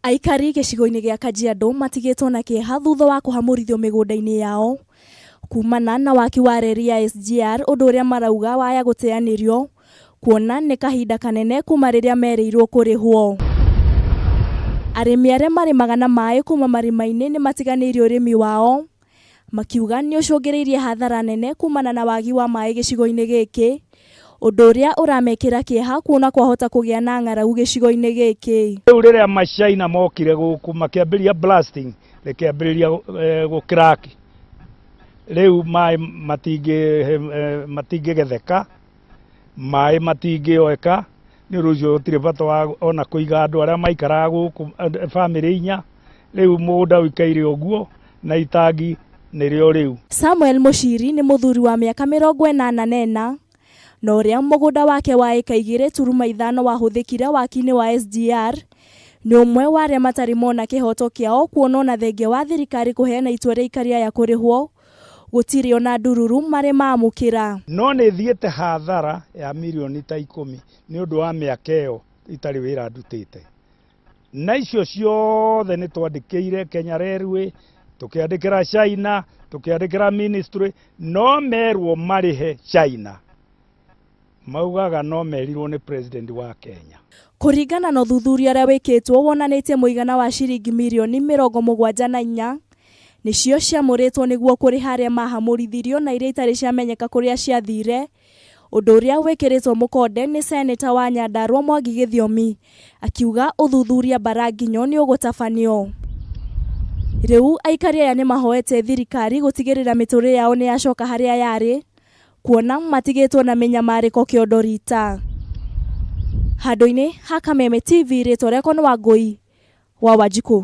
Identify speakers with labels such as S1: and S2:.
S1: Aikari gĩcigo-inĩ gĩa Kajiado matigĩtwo na kĩeha thutha wa kũhamũrithio mĩgũnda-inĩ yao kumana na waki wa reri ya SGR ũndũ ũrĩa marauga waya gũteanĩrio kuona nĩ kahinda kanene kuma rĩrĩa merĩirwo kũrĩhwo. Arĩmi arĩa marĩmaga na maĩ kuma marima-inĩ nĩ matiganĩirie ũrĩmi wao makiuga nĩ ũcũngĩrĩirie hathara nene kumana na wagi wa maĩ gĩcigo-inĩ gĩkĩ, ũndũ ũrĩa ũramekĩra kĩeha kuona kwahota kũgĩa na ng'aragu gĩcigo-inĩ gĩkĩ.
S2: Rĩu rĩrĩa macaina mokire gũkũ makĩambĩrĩria blasting rĩkĩambĩrĩria gũ crack rĩu maĩ matingĩgetheka maĩ matingĩoeka nĩ ũndũ ũcio gũtirĩ bata wa ona kũiga andũ arĩa maikaraga gũkũ bamĩrĩ inya rĩu mũgũnda ũikaire ũguo na itangi nĩrĩo rĩu.
S1: Samuel Mũciri nĩ mũthuri wa mĩaka 84 na ũrĩa mũgũnda wake wa ĩka 2.5 wahũthĩkire waki-inĩ wa SGR nĩ ũmwe wa arĩa matarĩ mona kĩhoto kĩao kuona ona thengia wa thirikari kũheana itua rĩa aikari aya kũrĩhwo gũtirĩ ona ndururu marĩ maamũkĩra.
S2: No nĩ thiĩte hathara ya mirioni ta 10 nĩ ũndũ wa mĩaka ĩyo itarĩ wĩra ndutĩte. Na icio ciothe nĩ twandĩkĩire Kenya Railway, tũkĩandĩkĩra China, tũkĩandĩkĩra ministry, no merwo marĩhe China. Maugaga no merirwo nĩ president wa Kenya.
S1: Kũringana na ũthuthuria ũrĩa wĩkĩtwo wonanĩtie mũigana wa ciringi mirioni 74 nĩcio ciamũrĩtwo nĩguo kũrĩha arĩa mahamũrithirio na iria itarĩ ciamenyeka kũrĩa ciathire ũndũ ũrĩa wĩkĩrĩtwo mũkonde nĩ seneta wa Nyandarua Mwangi Gĩthiomi akiuga ũthuthuria Mbaranginyo nĩ ũgũtabanio. Rĩu aikari aya nĩ mahoete thirikari gũtigĩrĩra mĩtũrĩre yao nĩ yacoka harĩa yarĩ kuona matigĩtwo na mĩnyamarĩko kĩondo rita. Handũ-inĩ ha Kameme TV rĩtwa rĩakwa nĩ Wangũi wa Wanjikũ.